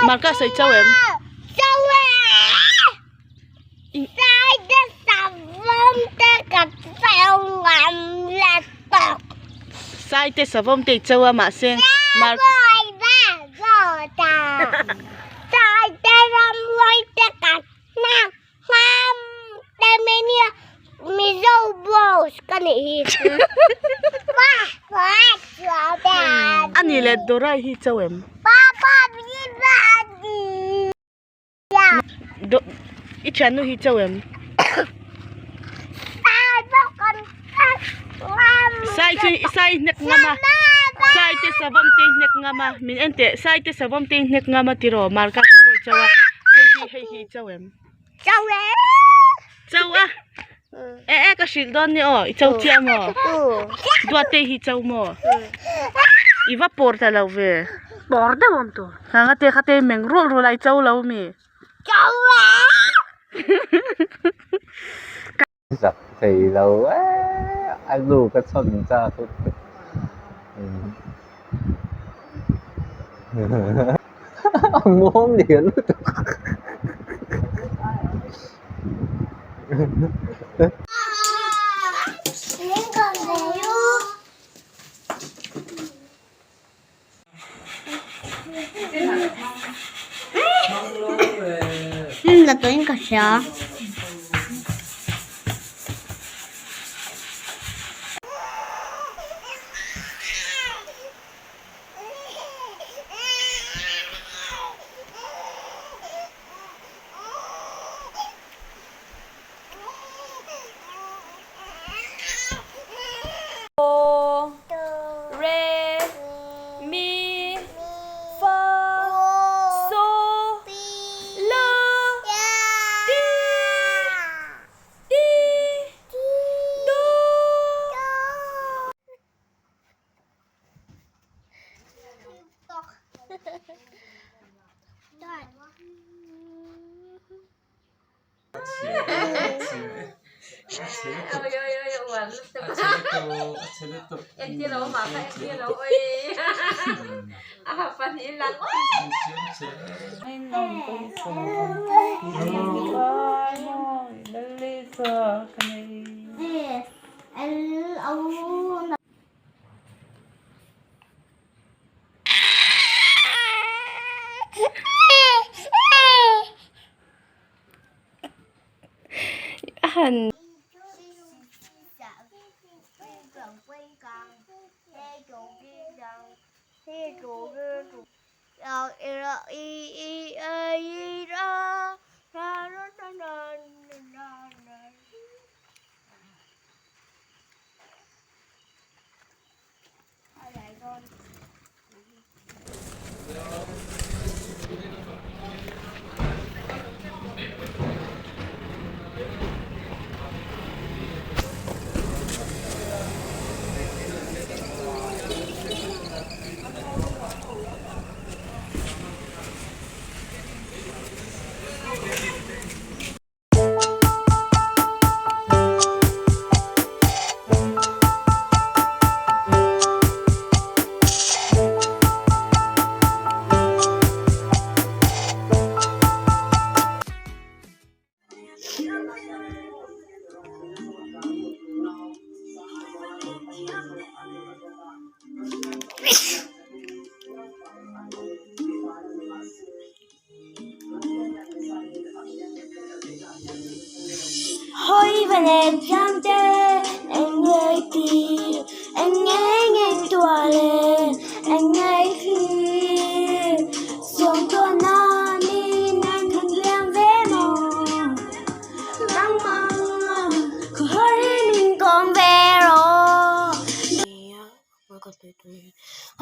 Marcus a i chau em? Chau e! Saite savawm te ka chau ngam la tawk. Saite savawm te i chau a mahse Mar Saite ramhuai te ka hnak ngam te mania Mizo boss ka nih hi. Ani leh Dorai hi i chau em? I thiannu hi chau em? Sai chu sai hnek ngam a sai te savawm te hnek ngam a min en teh sai te savawm te hnek ngam a tiraw marka te pawh i chau a hei hi hei hi i chau em? Chau e! Chau a e e ka hrilh dawn nia aw i chau chiah maw? Duat te hi chau maw? I va pawr ta lo ve. Pawr deuh awm tur. Hanga te kha te meng rual rual a i chau lo mi? Chau e! Zak thei lo e a nu ka chhawn chak lutuk a muang lian lutuk. La tuin ka hria. Do, re, mi, fa, so, la, ti, ti, do. Han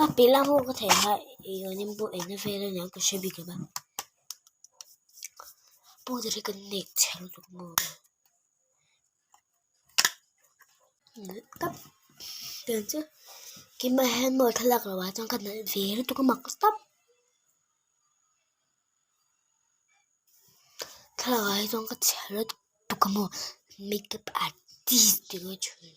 A piah lam pawh ka thei a ih nimbu eina vel aniang ka hre bik lo va pawh te hi kan nek chhe lutuk maw tiang chu keimah hian maw thlalak loh ah chuan ka nalh ve lutuk a mak stop thlalak ah hi chuan ka chhe lutuk a maw makeup artist tih ngawt thin.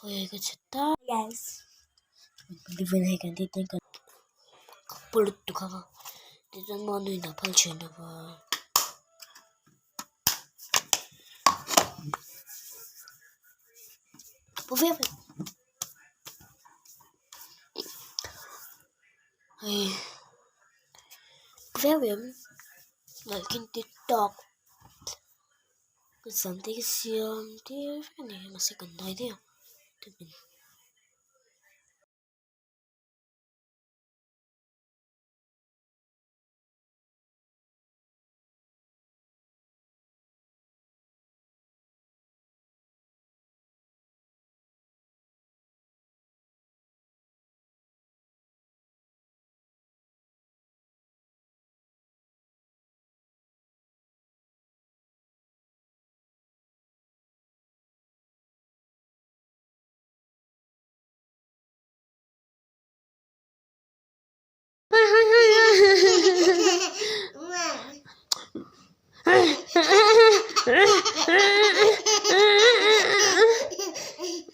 Ui ka chhe ta. Hei kan tih ten kan ka lutuk a tichuan maw nu in a phal thin a va. Hei viau em nalh tiktok ka sam te hi siam tir vek a ni mahse kan dai daih a.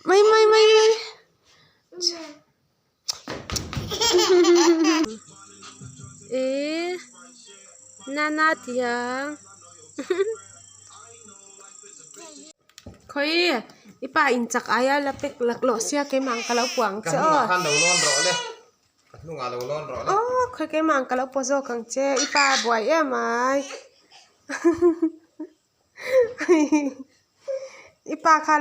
Mai mai mai mai. E nana tiang. Khoi i pa in chak aia la pek laklawh sia keimah ang ka lo puah ang che aw. Ka hnungah khan lo lawn rawh le. Ka hnungah lo lawn rawh le. Aw khawi keimah ang ka lo puah zawk ang che i pa a buai em ai. I pa kha.